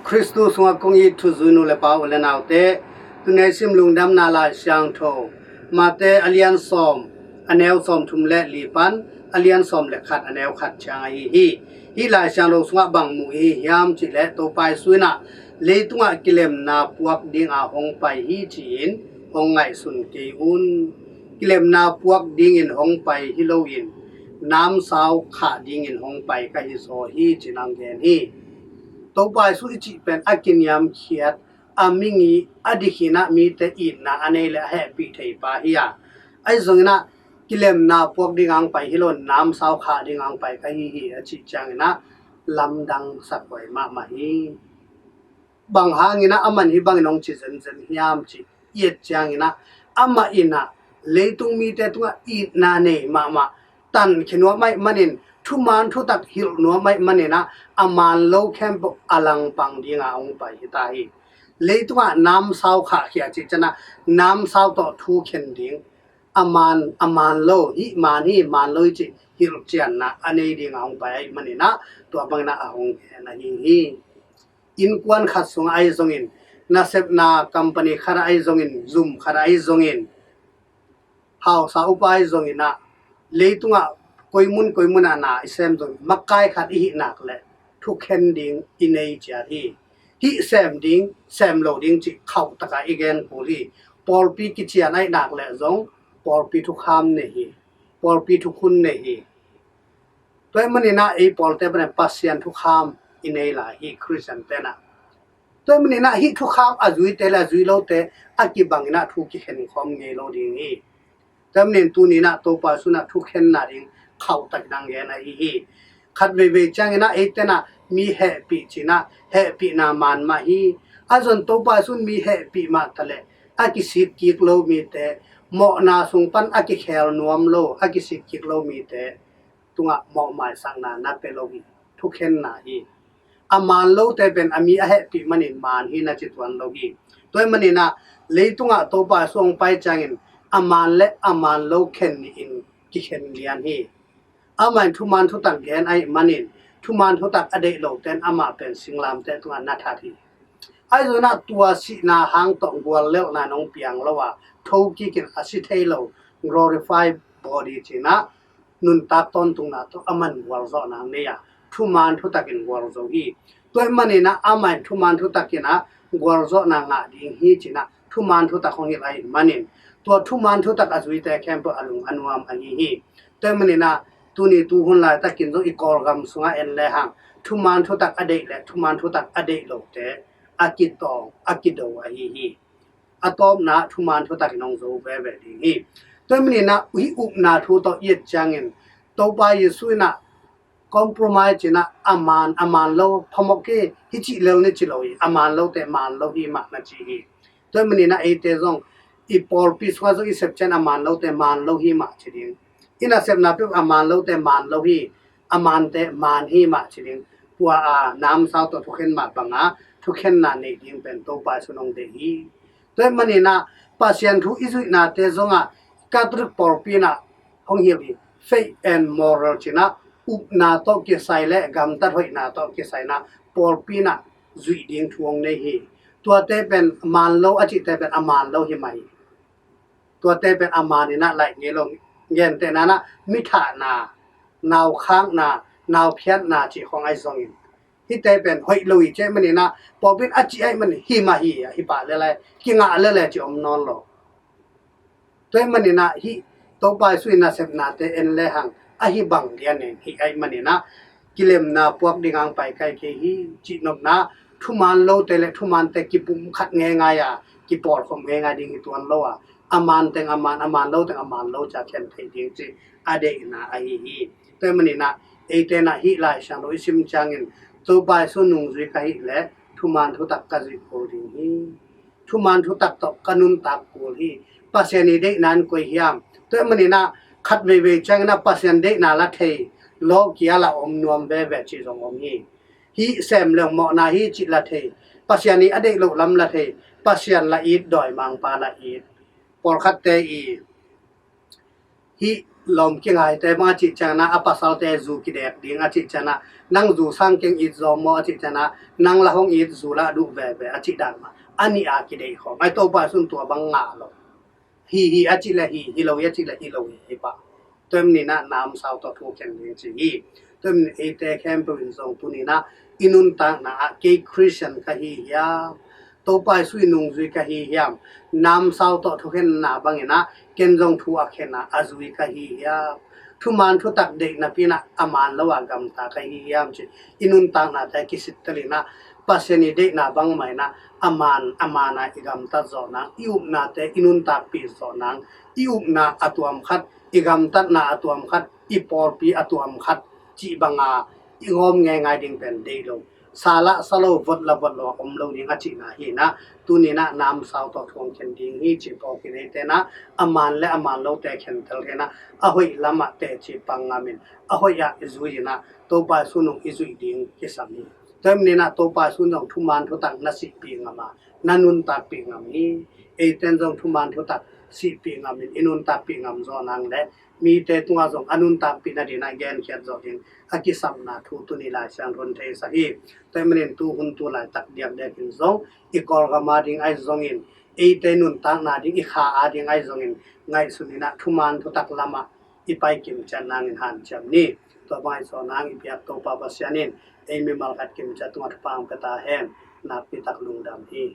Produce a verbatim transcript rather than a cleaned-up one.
Khristu sungah kong it thuzui nu le pa, u le naute, tuni i sim Lungdamna Lai Siangtho Mate a lian sawm, a neu sawm thum le li pan a lian sawm le khat, a neu khat ciang ahi hi. Hih Lai Siangtho sungah bang mu i hi hiam cih leh, Topa Jesu in ah leitungah kilemna puak dinga hong pai hi ci-in hong ngaihsun kei un. Kilemna puak dingin hong pai hi loin, namsau khah dingin hong pai ka hi zaw hi, ci-in hong gen hi. Topa Jesu i cih pen a kiniamkhiat, a mingi, a dikhin ah mite itna a nei le a hehpih thei pa hi a, ahi zongin ah kilemna puak dinga hong pai hi lo, namsau khah dinga hong pai ka hi hi, a cih ciangin ah lamdang sak huai mahmah hi. Bang hangin ah aman hih bangin hong ci zenzen hiam cih i et ciangin ah, amah in ah leitung mite tungah itna nei mahmah, tankhia nuam ahih manin, thuman thutak hilh nuam ahih manin ah, a man lo khempeuh a langpang dinga hong pai hi ta hi. Leitungah namsau khahkhia cih ciangin ah, namsau tawh thu khen ding, a man, a man lo, hih man hi, man lo hi cih hilhcianna a nei dinga hong pai ahih manin ah, tua bangin ah a hong gen ahi hi. Innkuan khat sungah ahi zongin, nasepna company khat ah ahi zongin, zum khat ah ahi zongin, hausa upa ahi zongin ah, leitungah koi mun koi mun ah na i sem zongin, makai khat i hih nak leh thukhen ding i nei ciat hi. Hih sem ding, sem lo ding cih khauh taka i gen kul hi. Pawlpi kician ahih nak leh zong pawlpi thukham nei hi, pawlpi thukhun nei hi. Tua ahih manin ah ei pawlte panin Pasian thukham i nei lai hi, Khristian te'n ah. Tua ahih manin ah hih thukham a zuite le a zui lote a kibangin ah thu kikhen khawm ngei lo ding hi. Tua ahih manin tuni-in ah Topa Jesu in ah thukhenna ding khauh takin hong gen ahi hi. Khat veivei ciangin ah eite'n ah mi hehpih ci-in ah hehpihna man mah hi. A zon Topa Jesu in mi hehpih mah ta leh, a kisik kik lo mite, mawhna sung pan a kikhel nuam lo, a kisik kik lo mite tungah mawhmaisakna na pia lo hi. Thukhenna hi. A man lote pen a mi a hehpih manin man hi na ci tuan lo hi. Tua ahih manin ah leitungah Topa Jesu hong pai ciangin a man le a man lo khen nih-in kikhen lian hi. Amah in thuman thutak gen ahih manin, thuman thutak a deih lote'n amah pen singlamteh tungah na that hi. Ahi zongin ah tua sihna hang tawh guallelhna in hong piang lo a, thokikin a si thei lo, glorified body ci-in ah nuntak tawntungna tawh aman gualzawhna nei a, thuman thutakin gualzo hi. Tua ahih manin ah amah in thuman thutakin ah gualzawhna ngah ding hi ci-in ah thuman thutak hong hilh ahih manin, tua thuman thutak a zuite khempeuh a lung a nuam ahi hi. Tua ahih manin ah tuni tuhun laitakin zong i Kawlgam sungah en lehang, thuman thutak a deih le thuman thutak a deih lote a kitawng, a kido ahi hi. A tawpna thuman thutak in hong zo veve ding hi. Tua ahih manin ah hih upna thu tawh i et ciangin, Topa Jesu in ah compromise ci-in ah a man, a man lo phamawh kei, hih cih lel ni ci lo hi, a man lote man lo hi mah na ci hi. Tua ahih manin ah eite zong i pawlpi sungah zong i sep ciang a man lote man lo hi mah ci ding. I nasepna peuh a man lote man lo hi, a mante man hi mah ci ding. Tua a namsau tawh thukhen mah banga thukhenna neih ding pen Topa Jesu in hong deih hi. Tua ahih manin ah Pasian thu i zuihnate zongah Catholic pawlpi in ah hong hilh hi. Faith and moral ci-in ah upna tawh kisai le gamtat hoihna tawh kisai in ah pawlpi in ah zuih ding thu hong nei hi. Tuate pen man lo a cihte pen a man lo hi mah hi. Tuate pen a man in ah laih ngei lo. Gentehna in ah mi thahna, nau khakna, nau phiatna cih khawng ahi zongin, hihte pen hoih lo hi. Tua ahih manin ah pawlpi in a cih ahih manin hi mah hi, a hi pah lel a, kingah lel a cih om nawn lo. Tua ahih manin ah hih Topa Jesu i nasepnate en lehang, a hi bang lian in hih ahih manin ah kilemna puak dinga hong pai ka hi kei hi. Cihnopna, thuman lote le thumante kipumkhat ngeingai a, kipawlkhop ngeingai ding hi tuan lo a, a man teng a man, a man lo teng a man lo ci-a khen thei ding cih a deihna ahi hi. Tua ahih manin ah eite'n ah hih Lai Siangtho i sim ciangin, Topa Jesu nungzui ka hih leh thuman thutak ka zuih kul ding hi. Thuman thutak tawh ka nuntak kul hi. Pasian i deihna in koi hiam? Tua ahih manin ah khat veivei ciangin ah Pasian deihna la thei, lawkia la om nuam veve cih zong om hi. Hih sem le mawhna hi cih la thei, Pasian i a deih loh lam la thei, Pasian la it, dawimangpa la it. Pawlkhatte i hih Lawm kingaite bang a cih ciangin ah a pasalte zu kidek ding a cih ciangin ah, nang zu sang keng it zaw maw a cih ciangin ah, nang la hong it zu lah duh veve a cih dan mah a nih a kideih khawm. Ai Topa Zeisu in tua bang ngah lo. Hi hi a cih leh hi, hi lo hi a cih leh hi lo hi, hi pah. Tua ahih manin ah namsau tawh thu khen ding ci hi. Tua ahih manin eite khempeuh in zong tuni-in ah i nuntakna ah kei Khristian ka hi hiam, Topa Zeisu i nungzui ka hi hiam, namsau tawh thukhenna bangin ah ken zong thu a khen a, a zui ka hi hiam, thuman thutak deih napi-in ah a man lo a gamta ka hi hiam ci i nuntaknate kisittelin ah Pasian i deihna bangmah in ah a man, a man a i gamtat zawh nang, i upnate i nuntakpih zawh nang, i upna a tuam khat, i gamtatna a tuam khat, i pawlpi a tuam khat cih banga i ngawm ngeingai ding pen deih lo. Sa lah sa lo, vot lah vot lo a om lo ding a cihna hi-in ah, tuni-in ah namsau tawh thu hong khen ding hi ci phawkin eite in ah a man le a man lote khentel khin ah, a hoih lamah teci pang ngamin, a hoih ah i zui-in ah Topa Zeisu nung i zuih ding kisam hi. Tua ahih manin ah Topa Zeisu in zong thuman thutak na sihpih ngam a, na nuntakpih ngam hi. Eite in zong thuman thutak sihpih ngamin i nuntakpih ngam zawh nang leh mite tungah zong a nuntakpih nadingin ah genkhiat zawh ding a kisapna thu tuni Lai Siangtho in theisak hi. Tua ahih manin tu hun tu laitak diakdiakin zong i Kawlgam a ding ahi zongin, eite nuntakna ding i kha a ding ahi zongin, ngaihsunin ah thuman thutak lamah i pai kimciat nangin hanciam ni. Tua bang i sawt nang i biak Topa Pasian in ei mimal khat kimciat tungah thupha hong pia ta hen. Nakpi tak lungdam hi.